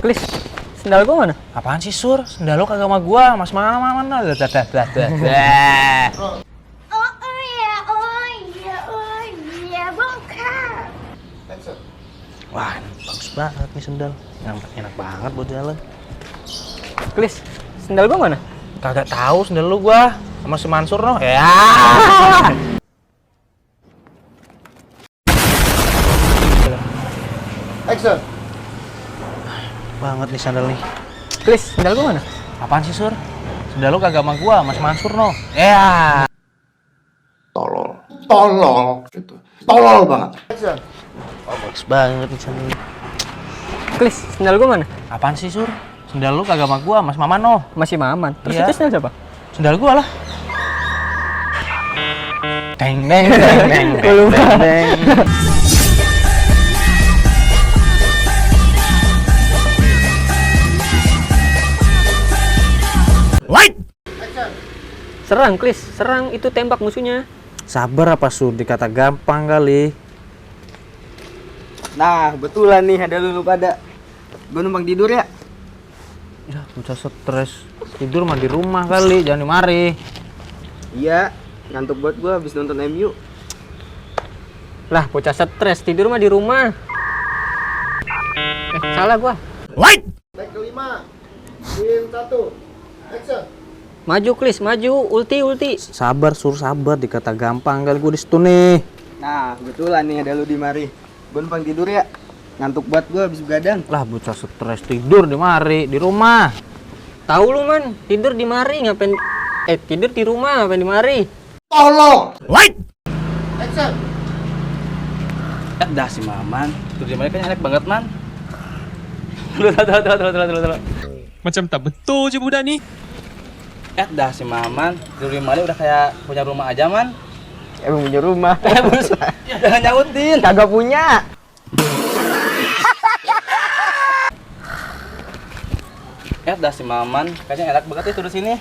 Klis, sendal gua mana? Apaan sih, Sur? Sendal lu kagak sama gua, mas mana? Oh iya, bongkar. Wah, ini bagus banget nih sendal. Enak banget buat jalan. Klis, sendal gua mana? Kagak tahu sendal lu gua sama si Mansur no. Ya. Action. Banget nih sandal nih. Klis, sendal gua mana? Apaan sih, Sur? Sendal lu kagak sama gua, mas Mansur no. Ya. Tolol gitu. Tolol banget. Action. Oh, bagus banget nih sandal. Klis, sendal gua mana? Apaan sih, Sur? Sendal lu kagak sama gua, mas Maman no. Masih Maman. Terus Iya. itu sendal siapa? Sendal gua lah. Teng teng teng teng teng teng. Serang, Klis. Serang, itu tembak musuhnya. Sabar apa, Sur? Dikata gampang kali. Nah, betulan nih ada lu pada. Gue numpang tidur ya. Ya, bocah stres. Tidur mah di rumah kali, jangan di mari. Iya, ngantuk buat gue habis nonton MU. Lah, bocah stres. Tidur mah di rumah. Salah gua. Take kelima. Scene 1. Action. Maju, Klis. Maju. Ulti. Sabar, Sur, sabar. Dikata gampang kali gua di situ nih. Nah, betulan nih ada lu di mari. Gue numpang tidur ya. Ngantuk buat gue habis begadang. Lah, bocah stres tidur di mari, di rumah. Tahu lu, Man. Tidur di mari ngapain? Tidur di rumah ngapain di mari? Tolol. Action. Dah si Maman. Tidur di mari kan enak banget, Man. Macam tak betul je budak ni. Dah si Maman. Tidur di mari udah kayak punya rumah aja, Man. Emang punya rumah. Jangan nyautin. Kagak punya. Dah si Maman. Kayaknya enak banget ya tidur sini.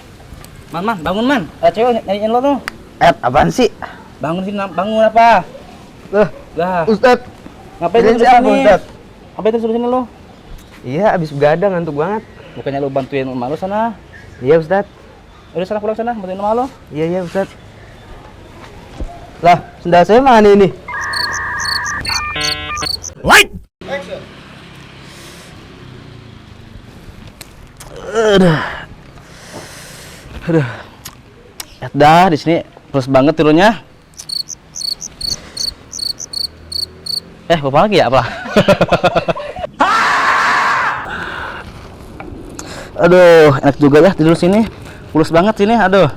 Man, bangun, Man. Cewek nyariin lo tuh. Apaan sih? Bangun sini, bangun apa? Lah, Ustad. ngapain Kirain tidur siapa, sini? Ustad? Ngapain tidur sini lo? Iya, habis begadang ngantuk banget. Bukannya lo bantuin emak lo sana? Iya, Ustad. Udah sana pulang sana, bantuin emak lo. Iya, Ustad. Lah, sendal saya mana ini? Action. Aduh. Dah di sini terus banget tidurnya. Bapak lagi ya apa? Aduh, enak juga ya tidur sini. Pulus banget sini, aduh.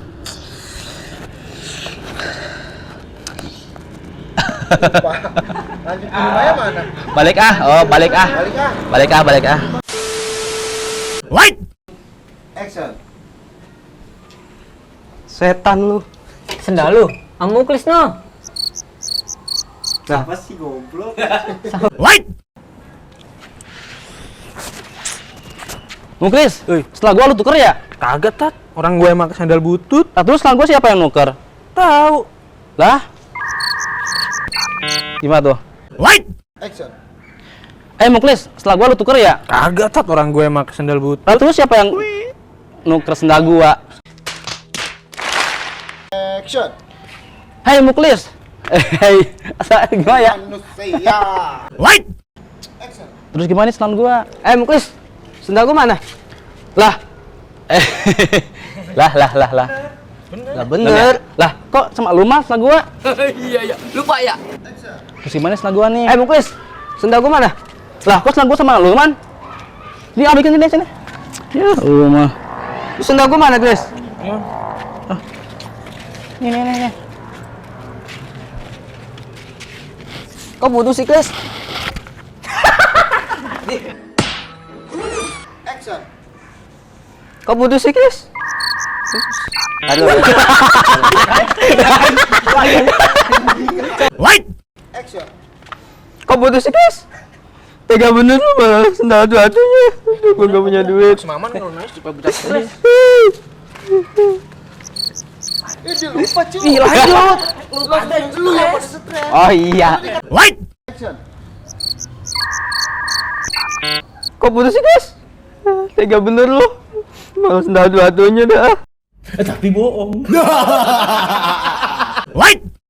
Lanjut ke rumahnya mana? Balik ah. Balik ah. Balik ah. Action. Setan lu. Sendal lu. Amu, Klis, no. Apa sih goblok? Muklis, setelah gua lu tuker ya? Kagak tat. Orang gue emang sandal butut. Terus setelah gua siapa yang nuker? Tahu. Lah? Gimana tuh? Action. Muklis, setelah gua lu tuker ya? Kagak tat. Orang gue emang sandal butut. Terus siapa yang nuker sendal gua? Action. Hei Muklis. Gimana ya? Manusia. Action. Terus gimana nih sendal gua? Muklis. Sendal gua mana? Lah. Lah. Bener. Lah, kok sama lu mas sendal gua? Iya. Lupa ya. Terus gimana sendal gua nih? Muklis. Sendal gua mana? Lah, kok sendal gua sama lu, Man? Ini bikin sini. Ya, lu mah. Sendal gua mana, Klis? Nih. Kok putus sih, Klis? Action. Kok putus sih, Klis? Aduh. Action. Kok putus sih, Klis? Tega bener lu malah sendal aduh-aduhnya. Gua gak punya duit. Semaman kalau nangis supaya bocah stres. Dia lupa cuy. Ih, lanjut. Lu yang pada stres. Oh iya. Action. Kok putus sih, Klis? Tega bener lu. Malah sendal dua-duanya dah. Tapi bohong.